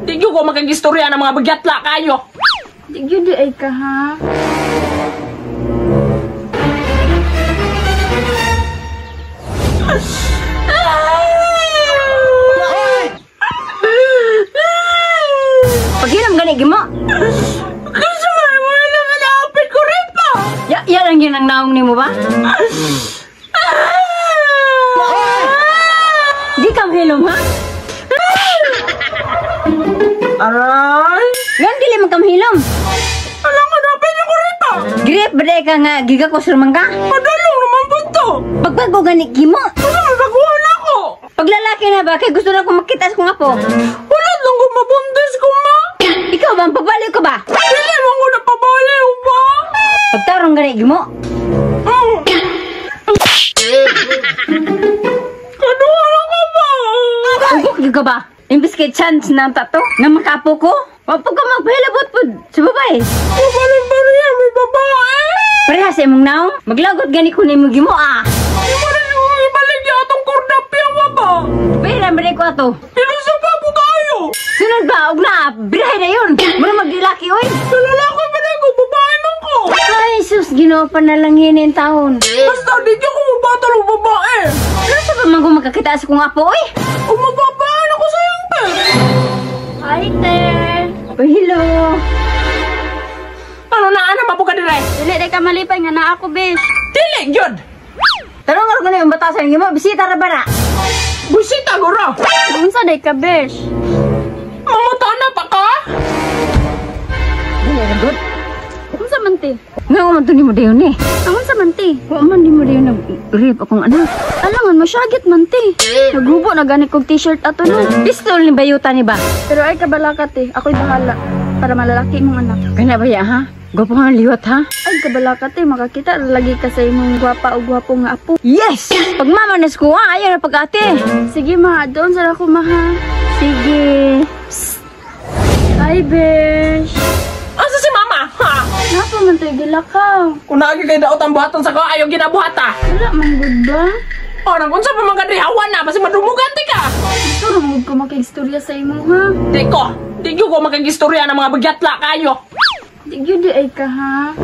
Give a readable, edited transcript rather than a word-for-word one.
Di gyud ko makagistorya ng mga bagyatla kayo. Di gyud di ay ka ha. Paghilam gani gimo. Kasi man mo na naman ko rin pa. Ya, ya lang yun ang naong nimo ba? Di ka mahilom ha? Aray! Ngan dili man ka mahilom. Alam ko napin ko rin pa. Grip ba ka nga giga ko surman ka? Padalong naman po to. Pagbago gani gimo. Wala nagawa na ako. Paglalaki na ba kay gusto na akong makita sa kong apo. Wala lang ko mabuntis ko ma. Ikaw ba ang pagbaliw ka ba? Dili man ko napabaliw ba? Pagtarong gani gimo. Kaduha na ka ba? Ugok gyud ka ba? Imbis kay chance na ang tato nga makaapo ko. Wa pud ka magpahilabot pud sa babae. Mabalin ba riya may babae? Pareha sa imong naong, maglagot gani ko nimo gimo ah. Di mo rin yung ibalik niya atong kordapya wa ba? Pera man ko ato. Inusa pa po kayo. Sunod ba og na birahe na yun. Mura magdilaki oy. Lalaki pa na ko, babae man ko. Ay sus, Ginoo panalangin taon. Basta di niyo ko mabatol og babae. Ano sa ba man ko makakita sa kong apo oy? Umababaan ako sa iyong pe. Hi, Ter. Oy, hello. Ano na ana mapo ka dire? Dili di ka malipay nga naa ako, besh. Dili gyud. Tarong ko na yung batasan nimo, bisita ra ba na? Bisita gura. Unsa day ka, besh? Mamuta na pa ka? Dili ra good. Unsa man ti? Nga man to nimo dayon ni. Ang unsa man ti? Wa man nimo dayon nag rape akong anak. Alangan masyagit man ti. Naghubo na gani kog t-shirt ato no. Pistol ni bayuta ni ba? Pero ay kabalaka ti, ako'y bahala para malalaki imong anak. Kana ba ya ha? Gwapo nga liwat ha? Ay kabalaka ti, makakita ra lagi ka sa imong gwapa o gwapo nga apo. Yes! Pag mama na ko, ayaw na pag-ate. Sige ma, doon sa ako ma ha. Sige. Hi, besh. Asa si mama? Ha? Napa man tayo gilakaw. Kung naagi kay daot ang buhaton sa ko, ayaw ginabuhata. Wala man gud ba? O, nang unsa pa man kadri hawan na, basi madumugan ti ka. Gusto ra mo ko makigstorya sa imo ha. Di ko, di gyud ko makagistorya ng mga bagyatla kayo. Di gyud di ay ka ha.